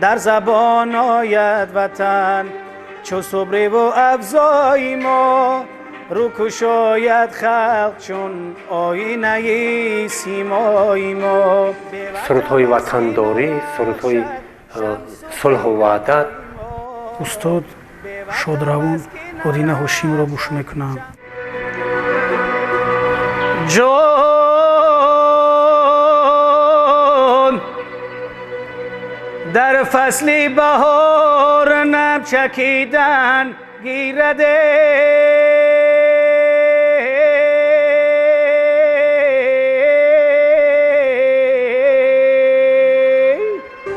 Дар забон ояд ватан чу субри ва афзои мо, рӯ кушояд халқ чун оинаи симои мо. Сурудҳои ватандорӣ, сурудҳои сулҳу ваҳдат. Устод шодравон Одина Ҳошимро гӯш мекунам. Ҷон дар фасли баҳор нам чакидан гираде,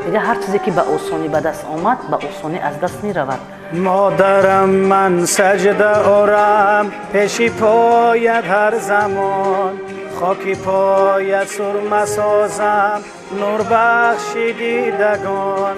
Дигар ҳар чизе ки ба осонӣ ба даст омад, ба осонӣ аз даст меравад. Модарам, ман саҷда орам пеши поят ҳар замон, хоки поят сурма созам, нурбахши дидагон.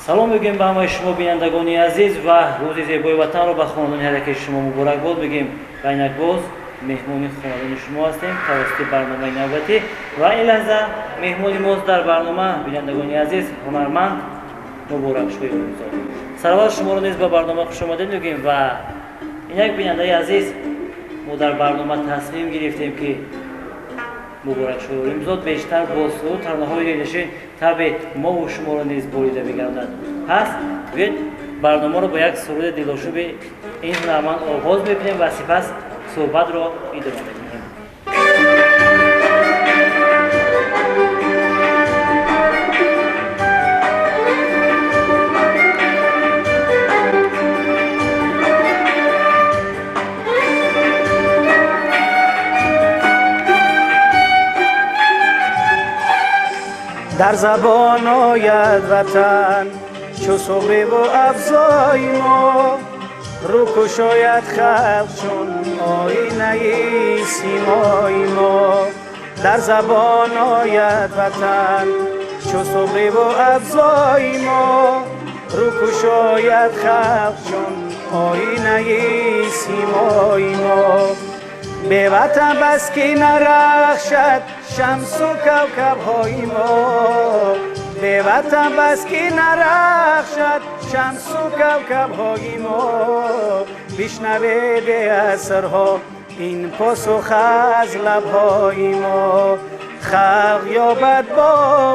Салом мегӯем ба ҳамаи шумо, бинандагони азиз, ва рӯзи зебои ватанро ба хонадони ҳар яке шумо муборакбод мегӯем. Ва инак боз меҳмони хонадони шумо ҳастем тавассути барномаи навбатӣ, ва ин лаҳза меҳмони мост дар барнома, бинандагони азиз, ҳунарманд Муборакшоҳи Олимзод. Сараввал шуморо низ ба барнома хушомадед мегӯем. Ва инак, бинандаи азиз, мо дар барнома тасмим гирифтем, ки Муборакшоҳи Олимзод бештар бо суруд таронаҳои дилнишин табъи мову шуморо низ борида бигардад. Пас биёед, барномаро бо як суруди дилошӯби ин ҳунарманд оғоз мекунем ва сипас суҳбатро идома медиҳем. Дар забон ояд ватан чу субриву афзои мо, рӯ кушояд халқ чун оинаи симои мо. Дар забон ояд ватан чу субриву афзои мо, рӯ кушояд халқ чун оинаи симои мо. Беватан бас ки нарахшад шамсу кавкабҳои мо, беватан бас ки нарахшад шамсу кавкабҳои мо. Бишнавед, асрҳо, ин посух аз лабҳои мо. Халқ ёбад бо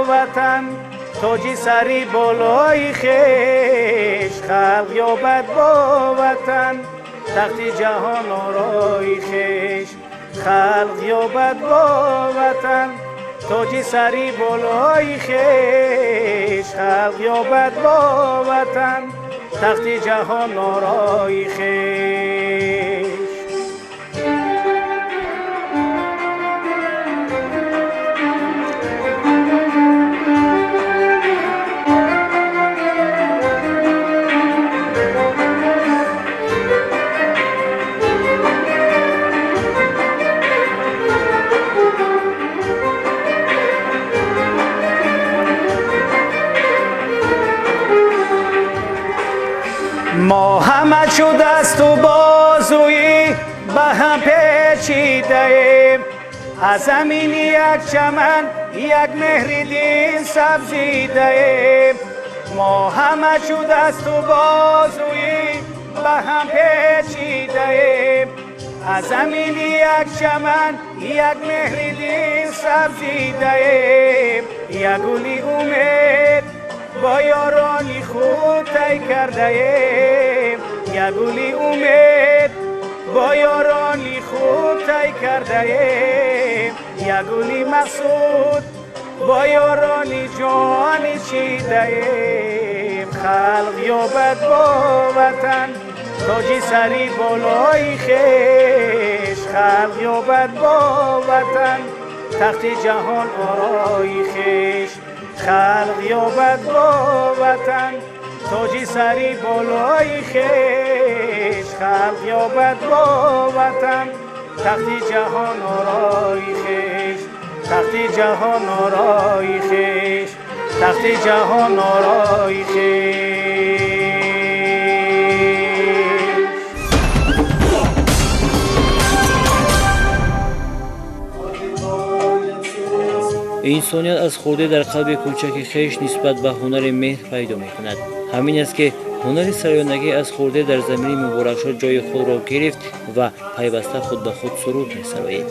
ватан тоҷи сари болои хеш, халқ ёбад бо ватан тахти ҷаҳон орои хеш. Халқ ёбад бо ватан тоҷи сари болои хеш, халқ ёбад бо ватан тахти ҷаҳон орои хеш. Мо ҳама чу дасту бозӯӣ ба ҳам печидаем, аз замини як чаман як меҳри дин сабзидаем. Мо ҳама чу дасту бозӯӣ ба ҳам печидаем, аз замини як чаман як меҳри дин сабзидаем. Як гули умед бо ёрони худ тай кардаем, як гули умед бо ёрони худ тай кардаем, як гули мақсуд бо ёрони ҷони чидаем. Халқ ёбад бо ватан тоҷи сари болои хеш, халқ ёбад бо ватан тахти ҷаҳон орои хеш. Халқ ёбад бо ватан тоҷи сари болои хеш, халқ ёбад бо ватан тахти ҷаҳон орои хеш, тахти ҷаҳон орои хеш, тахти ҷаҳон орои хеш. Инсоният аз хурдӣ дар қалби кӯчаки хеш нисбат ба ҳунари меҳр пайдо мекунад. Ҳамин аст, ки ҳунари сарояндагӣ аз хурдӣ дар замини Муборакшоҳ ҷои худро гирифт ва пайваста худ ба худ суруд месароид.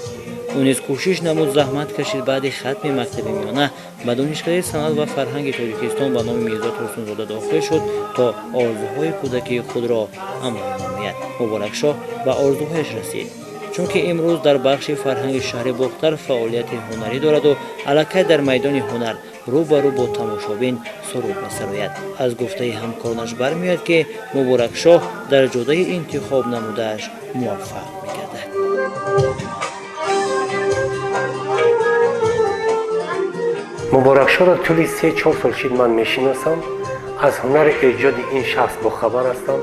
Ӯ низ кӯшиш намуд, заҳмат кашид. Баъди хатми мактаби миёна ба Донишкадаи санъат ва фарҳанги Тоҷикистон ба номи Мирзо Турсунзода дохил шуд, то орзуҳои кӯдакии худро амалӣ намояд. Муборакшоҳ ба орзуҳояш расид, чунки имрӯз дар бахши фарҳанги шаҳри Бохтар фаъолияти ҳунарӣ дораду аллакай дар майдони ҳунар рӯ ба рӯ бо тамошобин суруд месарояд. Аз гуфтаи ҳамкоронаш бармеояд, ки Муборакшоҳ дар ҷодаи интихоб намудааш муваффақ мегардад. Муборакшоҳро тӯли 3-4 сол шид ман мешиносам. Аз ҳунари эҷоди ин шахс бохабар ҳастам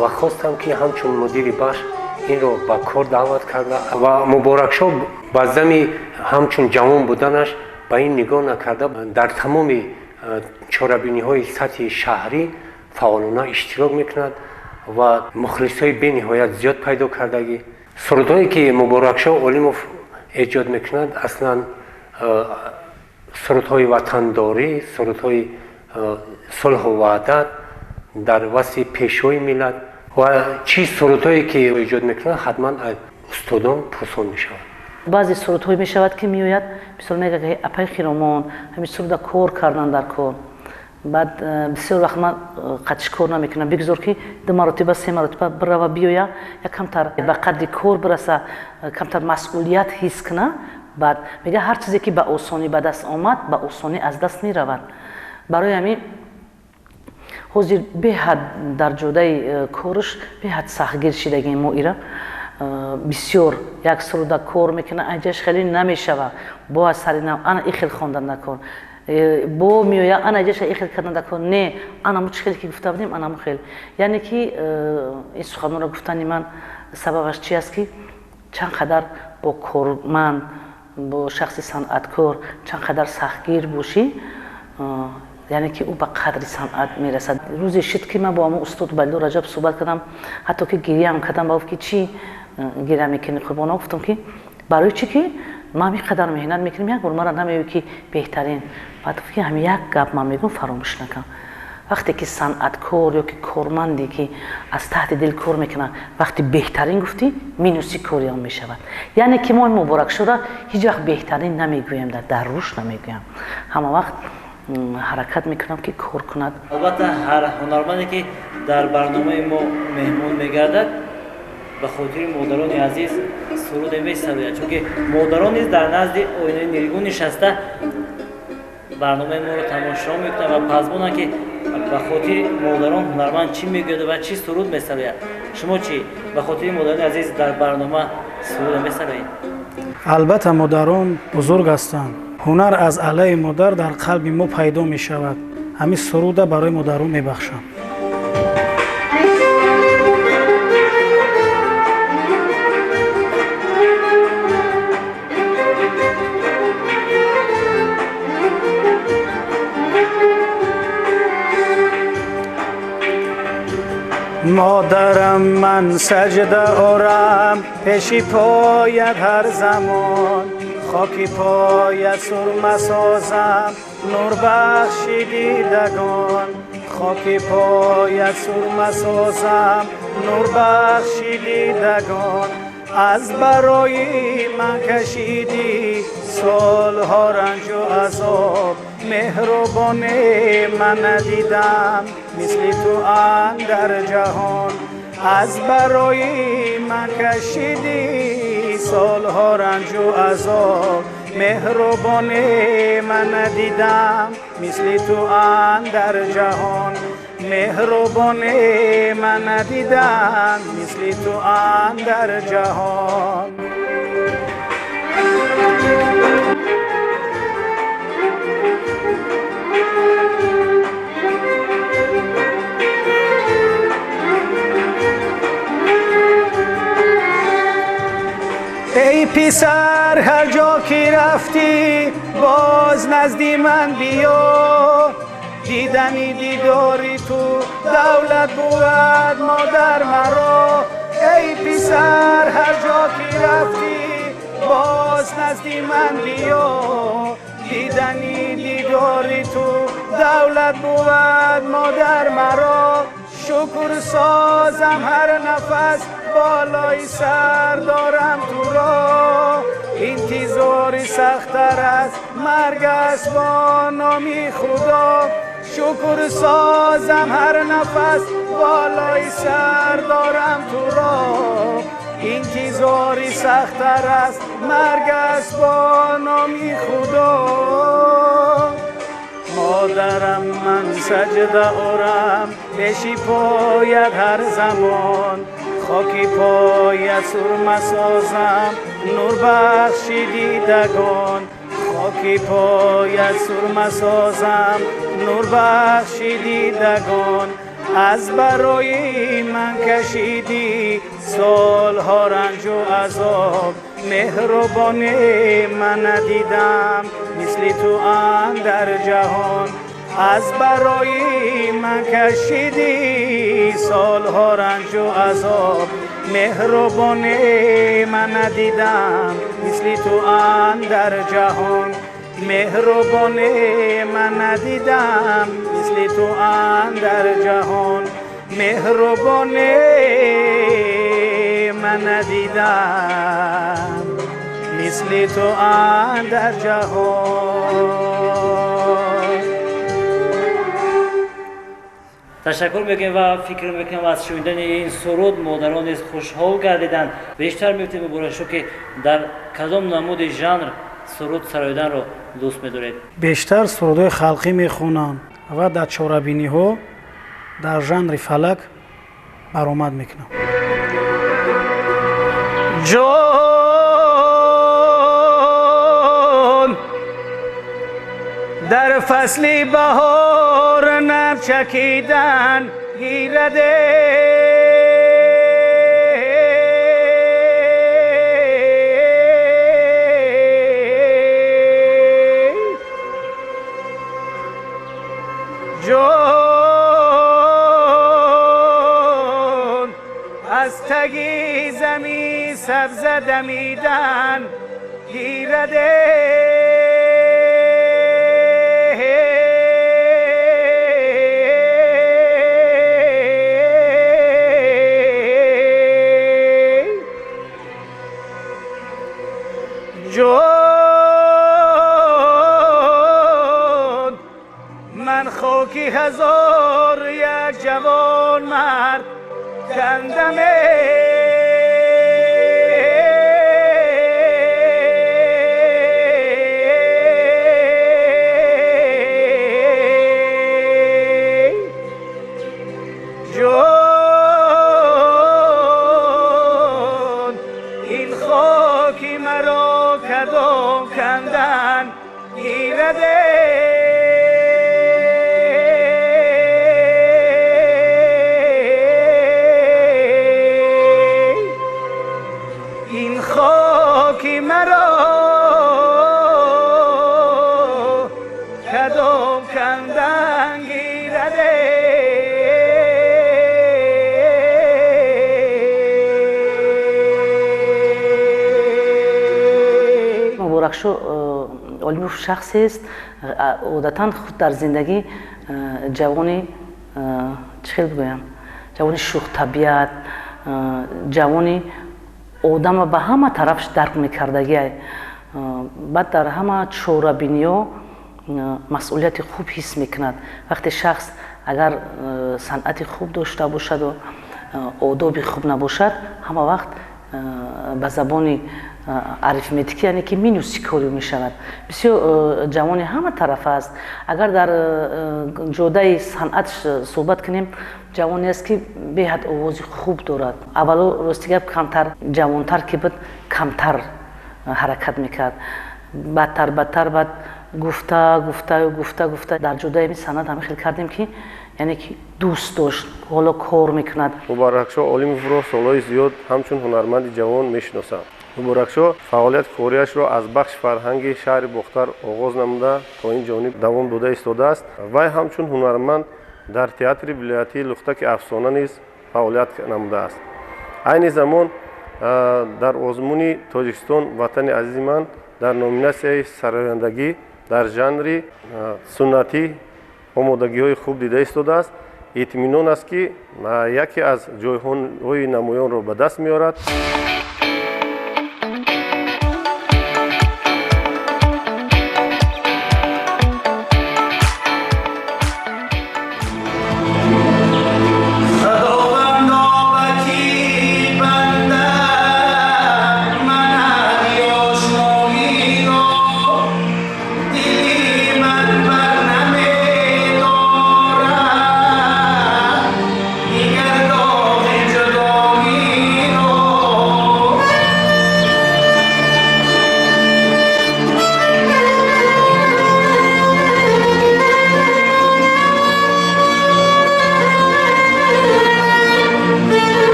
ва хостам, ки ҳамчун мудири бахш инро ба кор даъват карда ва Муборакшоҳ ба зами ҳамчун ҷавон буданаш ба ин нигоҳ накарда, дар тамоми чорабиниҳои сатҳи шаҳрӣ фаъолона иштирок мекунад ва мухлисҳои бениҳоят зиёд пайдо кардагӣ. Сурудҳое, ки Муборакшоҳ Олимов эҷод мекунад, аслан сурудҳои ватандорӣ, сурудҳои сулҳу ваҳдат дар васфи пешвои миллат ва чӣ сурудҳое ки эҷод мекунад, ҳатман аз устодон пурсон мешавад. Баъзе сурудҳое мешавад, ки меояд, мисол мегӯяд, ки апаи Хиромон, ҳамин суруда кор кардан дар кор. Баъд бисёр вақт ман қатиш кор намекунам, бигзор ки ду маротиба, се маротиба бирава, биёя, як камтар ба қадри кор бираса, камтар масъулият ҳис куна. Баъд мега, ҳар чизе ки ба осонӣ ба даст омад, ба осонӣ аз даст меравад. Барои ҳамин ҳозир беҳад дар ҷодаи кораш беҳад сахтгир шидагем. Мо ира бисёр як суруда кор мекунад, айҷаш хеле намешава, бо аз сари нав ана ихел хондан накор, бо меоя, ана айҷаша ихел кардан дакор, не, анамо чӣ хеле ки гуфта будем, анамо хел. Яъне ки ин суханонро гуфтани ман сабабаш чи аст, ки чанд қадар бо корманд, бо шахси санъаткор чанд қадар сахтгир бошӣ, яъне ки ӯ ба қадри санъат мерасад. Рӯзе шуд, ки ман бо ҳамон устод Убайдулло Раҷаб суҳбат кардам, ҳатто ки гиряам кардам. Ба гуфт, ки чӣ гиря мекунӣ, Қурбона? Гуфтам, ки барои чӣ ки ман ин қадар меҳнат мекунем, як бор мара намеёӣ, ки беҳтарин. Баъд гуфт, ки ҳамин як гап ман мегӯм, фаромӯш накун: вақте ки санъаткор ё ки корманде ки аз таҳти дил кор мекунад, вақти беҳтарин гуфтӣ, минуси кориам мешавад. Яъне ки мо Муборакшоҳра ҳеҷ вақт беҳтарин намегӯем, дар рӯш намегӯям, ҳама вақт ҳаракат мекунам, ки кор кунад. Албатта, ҳар ҳунарманде ки дар барномаи мо меҳмон мегардад, ба хотири модарони азиз суруде месарояд, чунки модарон низ дар назди оинаи нилгун нишаста барномаи моро тамошо мекунанд ва пазмонанд, ки ба хотири модарон ҳунарманд чӣ мегӯяд ва чӣ суруд месарояд. Шумо чӣ, ба хотири модарони азиз дар барнома суруде месароед? Албатта, модарон бузург ҳастанд. Ҳунар аз алайи модар дар қалби мо пайдо мешавад. Ҳамин суруда барои модарон мебахшам. Модарам, ман саҷда орам пеши поят ҳар замон, хоки поят сурма созам, нурбахши дидагон. Хоки поят сурма созам, нурбахши дидагон. Аз барои ман кашидӣ солҳо ранҷу азоб, меҳрубоне ман надидам мисли ту андар ҷаҳон. Аз барои ман кашидӣ солҳо ранҷу азоб, меҳрубоне ман надидам мисли ту андар ҷаҳон. Меҳрубоне ман надидам мисли ту андар ҷаҳон. Эй писар, ҳар ҷо ки рафтӣ, боз назди ман биё. Дидани дидори ту давлат бувад модар маро. Эй писар, ҳар ҷо ки рафтӣ, боз назди ман биё. Дидани дидори ту давлат бувад модар маро. Шукр созам ҳар нафас болои сар дорам туро. Интизори сахттар аст марг аст бо номи Худо. Шукр созам ҳар нафас болои сар дорам туро. Интизори сахттар аст марг аст бо номи Худо. Модарам ман саҷда орам пеши поят ҳар замон. Хоки поят сурма созам нур бахши дидагон. Хоки поят сурма созам нур бахши дидагон. Аз барои ман кашидӣ солҳо ранҷу азоб. Меҳрубоне ман надидам мисли ту андар ҷаҳон. Аз барои ман кашидӣ солҳо ранҷу азоб. Меҳрубоне ман надидам мисли ту андар ҷаҳон. Меҳрубоне ман надидам мисли ту андар ҷаҳон. Меҳрубоне ман надидам мисли ту андар ҷаҳон. Ташаккур мекунем ва фикр мекунем аз шунидани ин суруд модарон низ хушҳол гардиданд. Бештар мегуфтем Муборакшо ки дар кадом намуди жанр суруд сароиданро дӯст медоред? Бештар сурудҳои халқӣ мехонам ва дар чорабиниҳо дар жанри фалак баромад мекунам. Ҷон дар фасли баҳор нар чакидан гираде. Ҷон аз таги замин сабза дамидан гираде. Ҷон ман хоки ҳазор як ҷавон мард кандаме. Ҷон ин хоки маро кадом кандан гираде. Ин хоки маро кадом кандан гираде. Муборакшо Олимов шахсест одатан худ дар зиндагӣ ҷавони чӣ хел бигӯям, ҷавони шӯхтабиат, ҷавони одама ба ҳама тараф дарк мекардагиай. Баъд дар ҳама чорабиниҳо масъулияти хуб ҳис мекунад. Вақте шахс агар санъати хуб дошта бошаду одоби хуб набошад, ҳама вақт ба забони арифметикӣ яъне ки минуси корӣ мешавад. Бисёр ҷавони ҳама тарафа аст. Агар дар ҷодаи санъат суҳбат кунем, ҷавоне аст ки беҳад овози хуб дорад. Аввало рости гап камтар ҷавонтар ки буд камтар ҳаракат мекард. Бадтар бадтар баъд гуфта гуфта гуфта гуфта дар ҷодаи ин санъат ҳамин хел кардем ки яъне ки дӯст дошт, ҳоло кор мекунад. Муборакшо Олимовро солҳои зиёд ҳамчун ҳунарманди ҷавон мешиносам. Муборакшо фаъолияти кориашро аз бахши фарҳанги шаҳри Бохтар оғоз намуда то ин ҷониб давом дода истодааст. Вай ҳамчун ҳунарманд дар театри вилоятии Лухтаки афсона низ фаъолият намудааст. Айни замон дар озмуни Тоҷикистон Ватани азизи ман дар номинатсияи сарояндагӣ Дар жанри суннатӣ омодагиҳои хуб дида истодааст. Итминон аст, ки яке аз ҷойҳои намоёнро ба даст меорад.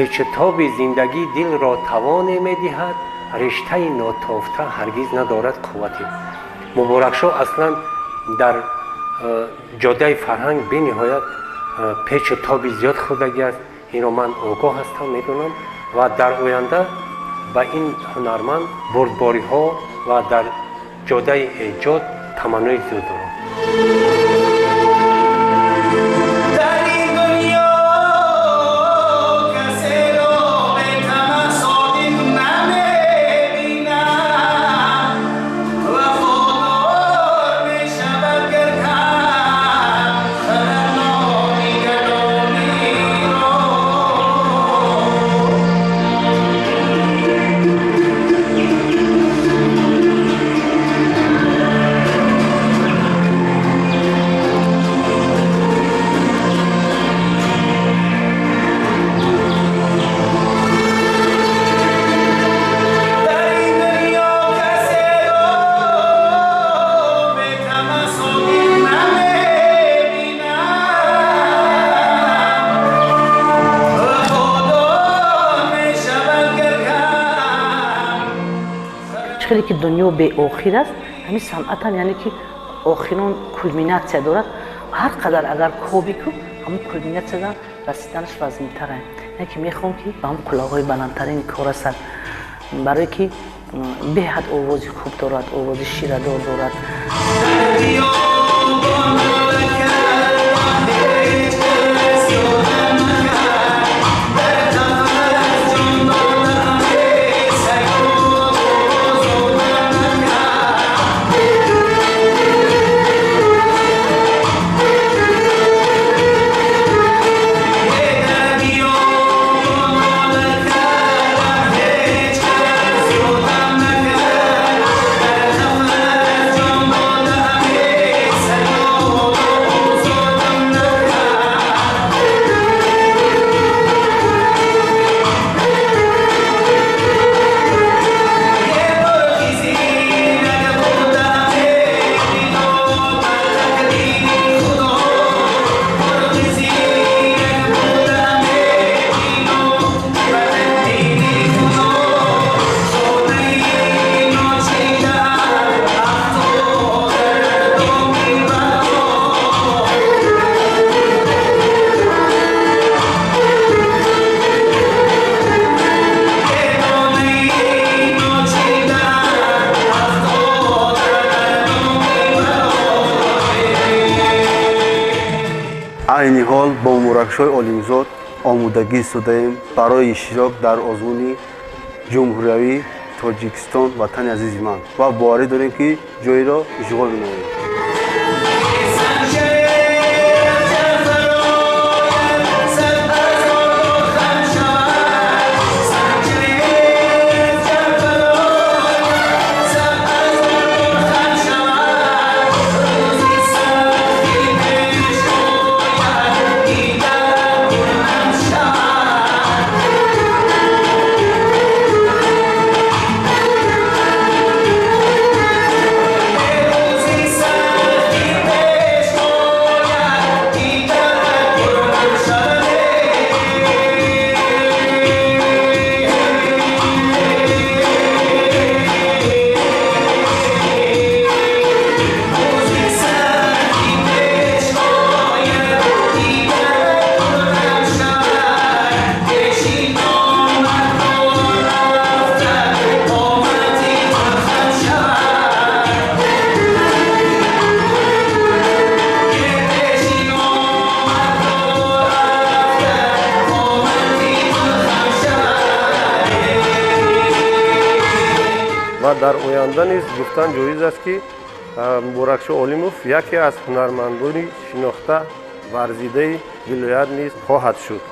Печутоби зиндагӣ дилро тавоне медиҳад, риштаи нотофта ҳаргиз надорад қуввате. Муборакшоҳ аслан дар ҷодаи фарҳанг бениҳоят печу тоби зиёд хӯрдагӣ аст. Инро ман огоҳ ҳастам, медонам ва дар оянда ба ин ҳунарманд бурдбориҳо ва дар ҷодаи эҷод таманнои зиёд дорам. Хеле ки дунё беохир аст, ҳамин санъатам яъне ки охирон кулминатсия дорад. Ҳар қадар агар коби ку, ҳамун кулминатсияда расиданаш вазминтар аст. Яъне ки мехоҳам, ки ба ҳамун қуллаҳои баландтарини кор расад, барое ки беҳад овози хуб дорад, овози ширадор дорад. Айни ҳол бо Муборакшоҳи Олимзод омодагӣ истодаем барои иштирок дар озмуни ҷумҳуриявии Тоҷикистон «Ватани азизи ман» ва боварӣ дорем, ки ҷойро ишғол менамоем. Ва дар оянда низ гуфтан ҷоиз аст, ки Муборакшо Олимов яке аз ҳунармандони шинохта варзидаи вилоят низ хоҳад шуд.